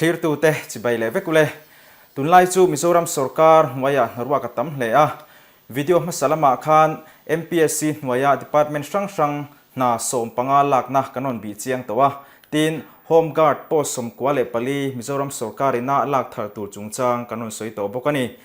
Thlirtute chibai leh vek ule. Tunlai chu Mizoram sorkar hnuaiah hnaruak a tam hle a. Video hmasa lamah khan MPSC hnuaia department hrang hrang hna 15 lakna kan rawn bih chiang tawh a. Tin, Home Guard post 94 Mizoram sorkar ina lak thar tur chungchang kan rawn sawi tawh bawk a ni.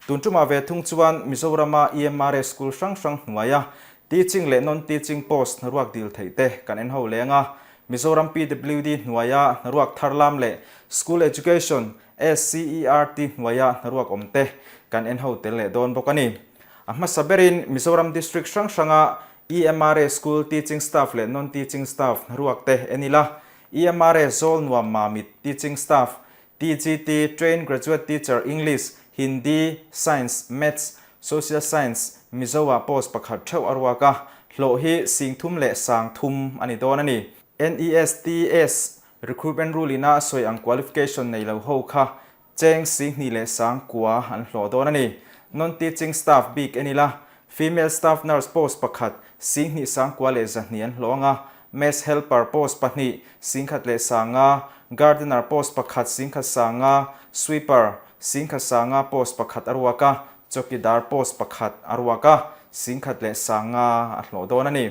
Tun tumah ve thung chuan Mizorama EMRS school hrang hrang hnuaia teaching leh non-teaching post hnaruak dil theih te kan en ho leng a. Mizoram PWD hnuaia hnaruak thar lam leh School Education, SCERT, hnuaia hnaruak awm te kan en ho tel leh dawn bawk a ni. A hmasa berin Mizoram District hrang hranga EMRA School Teaching Staff leh Non-Teaching Staff hnaruak te en ila, EMRA Zawl Nuam Mamit Teaching Staff, TGT, Trained Graduate Teacher, English, Hindi, Science, Maths, Social Science, Mizo-ah post pakhat theuh a ruak a, hlawh hi 3030 a ni dawn a ni. NESTS Recruitment Rule ina a sawi ang qualification nei lo ho kha cheng 29,000 an hlawh dawn a ni. Non-teaching staff bik en ila, Female Staff Nurse post pakhat 29,200 an hlawh ang a, Mess Helper post pahnih 15,500, Gardener post pakhat 11,500, Sweeper 15,500 post pakhat a ruak a, Chowkidar post pakhat a ruak a, 15,500 a hlawh dawn a ni.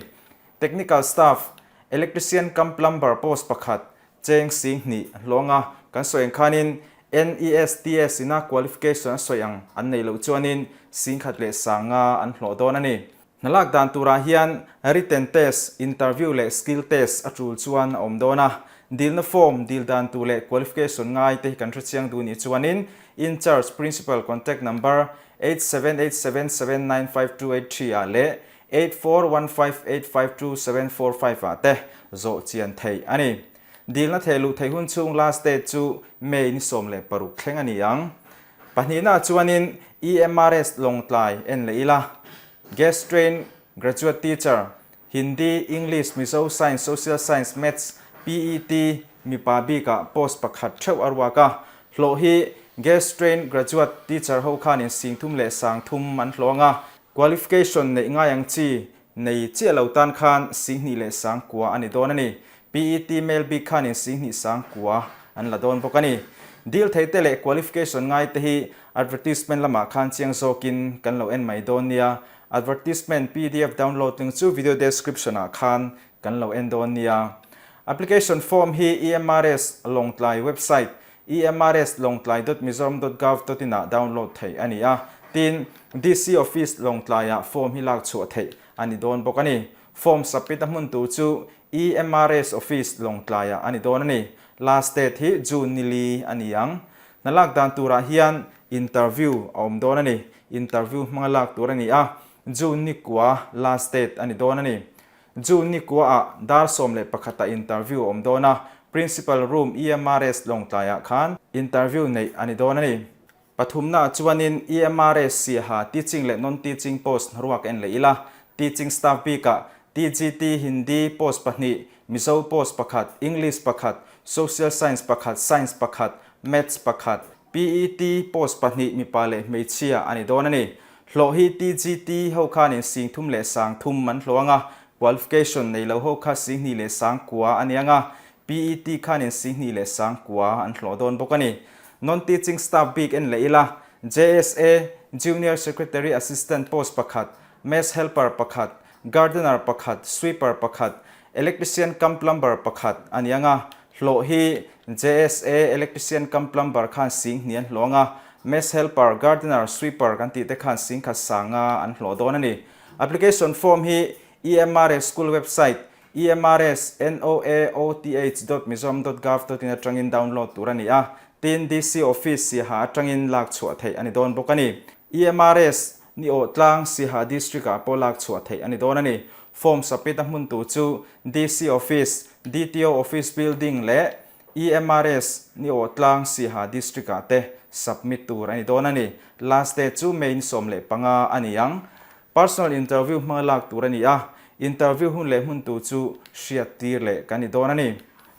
Technical Staff, Electrician cum Plumber post pakhat cheng 2000 hlawng a, kan sawi ang khanin NESTS ina qualification a sawi ang an nei loh chuanin 15,500 an hlawh dawn a ni. Hna lak dan turah hian written test, interview leh skill test a tul chuan a awm dawn a. Dilna form, dil dan tur leh qualification ngai te hi kan hrechiang duh nih chuanin In-charge Principal contact number 8787795283 ah leh 8415852745 ah te zawh chian theih a ni. Dilna theh luh theih hun chhung last date chu May ni 16 thleng a ni ang. Pahnihna chuanin EMRS Lawngtlai en leh ila, Guest Trained Graduate Teacher, Hindi, English, Mizo, Science, Social Science, Maths, PET, mipa bikah post pakhat theuh a ruak a. Hlawh hi Guest Trained Graduate Teacher ho khanin 33,300 an hlawh ang a. Qualification neih ngai ang chi nei chiah lo tan khan 29,000 a ni dawn a ni. PET male bik khanin 29,000 an la dawn bawk a ni. Deal thei te leh qualification ngai te hi advertisement lamah khan chiang zawkin kan lo en mai dawn nia. Advertisement pdf download link chu video description ah khan kan lo en dawn nia. Application form hi EMRS Lawngtlai website emrslawngtlai.mizoram.gov.in ah download theih a ni a. Tin, DC Office Lawngtlaiah form hi lak chhuah theih a ni dawn bawk a ni. Form submit a hmun tur chu EMRS Office Lawngtlaiah a ni dawn a ni. Last date hi June ni li a ni ang. Hna lak dan turah hian interview a awm dawn a ni. Interview hmanga lak tur a ni a, June ni kua last date a ni dawn a ni. June ni kuaah dar 11 ah interview a awm dawn a, Principal Room EMRS Lawngtlaiah khan interview neih a ni dawn a ni. Pathumnaah chuanin EMRS Siaha Teaching leh Non-Teaching post hnaruak en leh ila, Teaching Staff bikah TGT Hindi post pahnih, Mizo post pakhat, English pakhat, Social Science pakhat, Science pakhat, Maths pakhat, PET post pahnih mipa leh hmeichhia a ni dawn a ni. Hlawh hi TGT ho khanin 33,300 an hlawh ang a, qualification nei lo ho kha 29,000 a ni ang a, PET khanin 29,000 an hlawh dawn bawk a ni. Non-teaching staff bik en leh ila, JSA, Junior Secretary Assistant post pakhat, Mess Helper pakhat, Gardener pakhat, Sweeper pakhat, Electrician cum Plumber pakhat a ni ang a, hlawh hi JSA Electrician cum Plumber khan 2000 an hlawh ang a, Mess Helper, Gardener, Sweeper kan tih te khan 15,000 an hlawh dawn a ni. Application form hi EMRS School website emrsnoaoth.mizoram.gov.in atangin download tur a ni a, tin DC Office Siaha atangin lak chhuah theih a ni dawn bawk a ni. EMRS Ni awh tlang Siaha District ah pawh lak chhuah theih a ni dawn a ni. Form submit a hmun tur chu DC Office, DTO Office Building leh EMRS ni awh tlang Siaha District ah te submit tur a ni dawn a ni. Last date chu May ni 15 a ni ang. Personal interview hmanga lak tur a ni a, interview hun leh hmun tur chu hriat tir leh kan ni dawn a ni.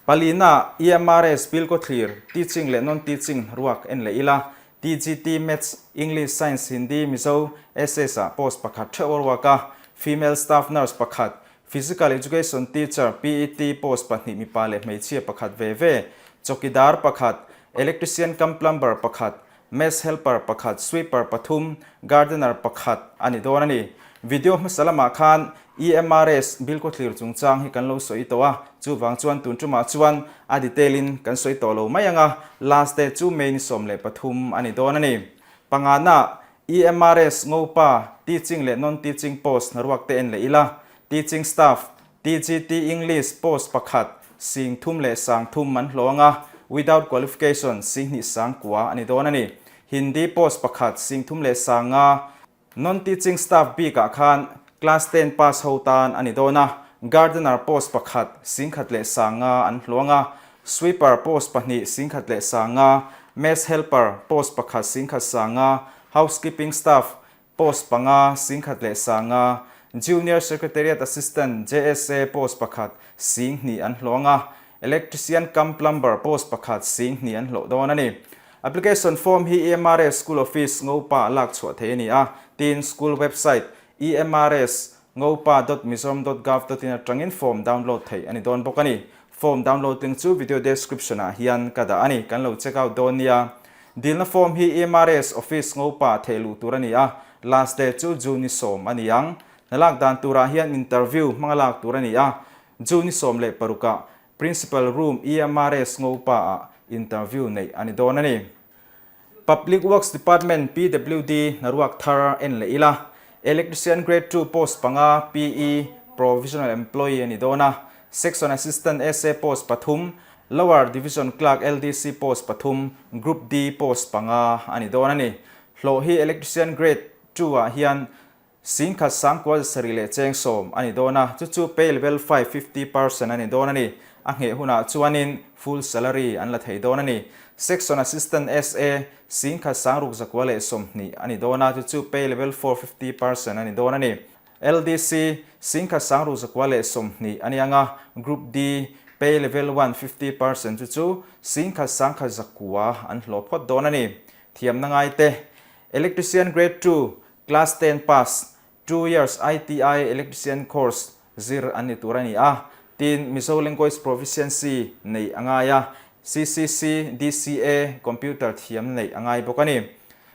Palina, EMRS Bilkawthlir, Teaching leh Non-Teaching ruak en leh ila, TGT, Maths, English, Science, Hindi, Mizo, SS ah post pakhat theuh a ruak a, Female Staff Nurse pakhat, Physical Education Teacher, PET, post pahnih mipa leh hmeichhia pakhat ve ve, Chawkidar pakhat, Electrician cum Plumber pakhat, Mess Helper pakhat, Sweeper pathum, Gardener pakhat a ni dawn a ni. Video hmasa lamah khan EMRS bilkhawthlir chungchang hi kan lo sawi tawh a, chuvang chuan tun tumah chuan a detail in kan sawi tawh lo mai ang a, last date chu May ni 13 a ni dawn a ni. Pangana, EMRS Ngopa Teaching leh Non-Teaching Post hnaruak te en leh ila, Teaching Staff, TGT English post pakhat, sing thum leh sang thum an hlawh ang a, without qualification sing hnih sang kua a ni dawn a ni. Hindi post pakhat, sing thum leh sang nga, Non-teaching staff bikah khan class ten pass ho tan a ni dawn a, gardener post pakhat, sing khat leh sang nga an hlawh ang a, sweeper post pahnih, sing khat leh sang nga, mess helper post pakhat, sing khat sang nga, housekeeping staff Post panga, singkhat leh sanga, Junior Secretariat Assistant, JSA, post pakhat, sing hnih an hlawh ang a, Electrician cum Plumber post pakhat, sing hnih an hlawh dawn a ni. Application form hi EMRS School Office, Ngopa ah lak chhuah theih a ni a, tin School website, emrs ngopa dot mizoram dot gov dot in atangin form download theih a ni dawn bawk a ni. Form download link chu video description ah hian ka dah a ni, kan lo check out dawn nia. Dilna form hi EMRS office ngopa theh luh tur a ni a, last day chu June ni 10 a ni ang. Hna lak dan turah hian interview hmanga lak tur a ni a, June ni 16 ah Principal Room EMRS ngopa ah interview neih a ni dawn a ni. Public Works Department, PWD, hnaruak thar en leh ila, Electrician Grade Two post panga, PE, Provisional Employee a ni dawn a, Section Assistant, SA, post pathum, Lower Division Clerk, LDC, post pathum, Group D post panga a ni dawn a ni. Hlawh hi Electrician Grade Two ah hian Singkhat sangkual sarih leh cheng 10 a ni dawn a, chu chu pay level 5, 50 percent a ni dawn a ni. A ngheh hunah chuanin full salary an la thei dawn a ni. Section Assistant, SA, singkhat sangruk 120 a ni dawn a, chu chu pay level 4, 50 percent a ni dawn a ni. LDC, singkhat sangruk 120 a ni ang a, Group D, pay level 1, 50 percent chu chu singkhat 1100 an hlawh phawt dawn a ni. Thiamna ngai te, Electrician Grade 2, Class 10 pass, 2 years ITI Electrician course zir an ni tur a ni a, tin Mizo Language Proficiency neih a ngai a, CCC, DCA, Computer thiam neih a ngai bawk a ni.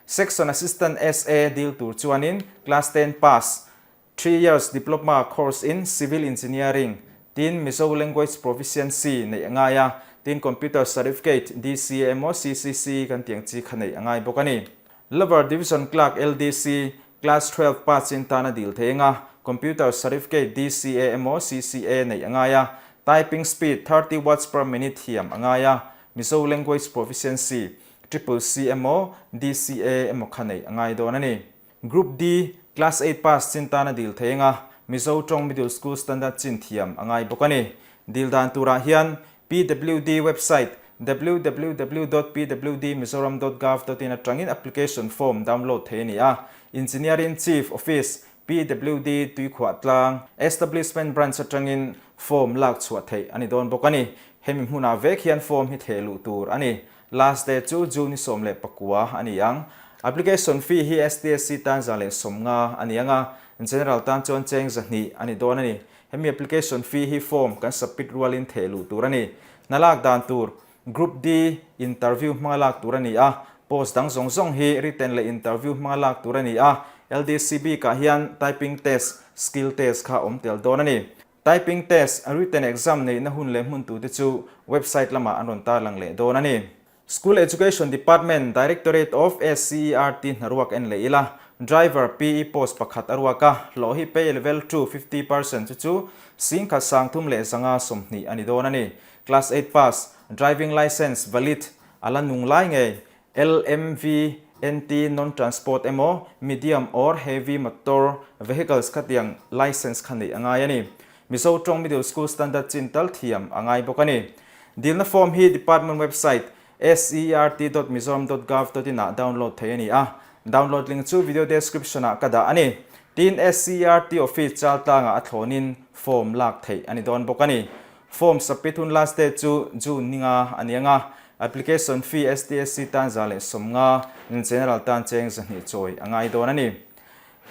Section Assistant, SA, dil tur chuanin Class 10 pass, 3 years Diploma course in Civil Engineering, tin Mizo Language Proficiency neih a ngai a, tin Computer Certificate, DCA emaw CCC kan tih ang chi kha neih a ngai bawk a ni. Lower Division Clerk, LDC, Class 12 pass in tan a dil thei ang a, Computer Certificate, DCA emaw CCA neih a ngai a, Typing speed 30 words per minute thiam a ngai a, Mizo Language Proficiency, Triple C emaw DCA emaw kha neih a ngai dawn a ni. Group D, Class 8 pass chin tan a dil thei ang a, Mizo tawng Middle School Standard chin thiam a ngai bawk a ni. Dil dan turah hian PWD website www dot pwdmizoram dot gov dot in atangin application form download thei a ni a. Engineering Chief Office, PWD Tuikhuah Tlang, Establishment Branch atangin form lak chhuah theih a ni dawn bawk a ni. Hemi hmunah vek hian form hi theh luh tur a ni. Last day chu June ni 19 a ni ang. Application fee hi STSC tan 150 a ni ang a, General tan chuan cheng 200 a ni dawn a ni. Hemi application fee hi form kan submit rualin theh luh tur a ni. Hna lak dan tur, Group D, interview hmanga lak tur a ni a, post dang zawng zawng hi written leh interview hmanga lak tur a ni a, LDC bikah hian typing test, skill test kha awm tel dawn a ni. Typing test, written exam neihna hun leh hmun tute chu website lamah an rawn tarlang leh dawn a ni. School Education Department, Directorate of SCERT hnaruak en leh ila, Driver, PE post pakhat a ruak a, hlawh hi pay level 2, 50 percent chu chu singkhat 3120 a ni dawn a ni. Class 8 pass, driving licence valid, a la nung lai ngei, LMV, NT non-transport emaw, medium or heavy motor vehicles khatiang licence kha neih a ngai a ni. Mizo tawng Middle School Standard chin tal thiam a ngai bawk a ni. Dilna form hi department website scert dot mizoram dot gov dot in ah download theih a ni a, download link chu video description ah ka dah a ni. Tin SCERT office Chaltlangah a thlawnin form lak theih a ni dawn bawk a ni. Form submit hun last date chu June ninga a ni ang a, application fee STSC tan 150, General tan cheng 200 chawi a ngai dawn a ni.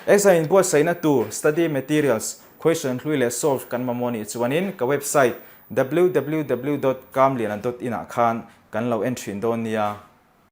Exam inbuatsaihna tur study materials, question hlui leh solve kan mamawh nih chuanin ka website www dot kamliana dot in ah khan. kan lo en thin dawn nia.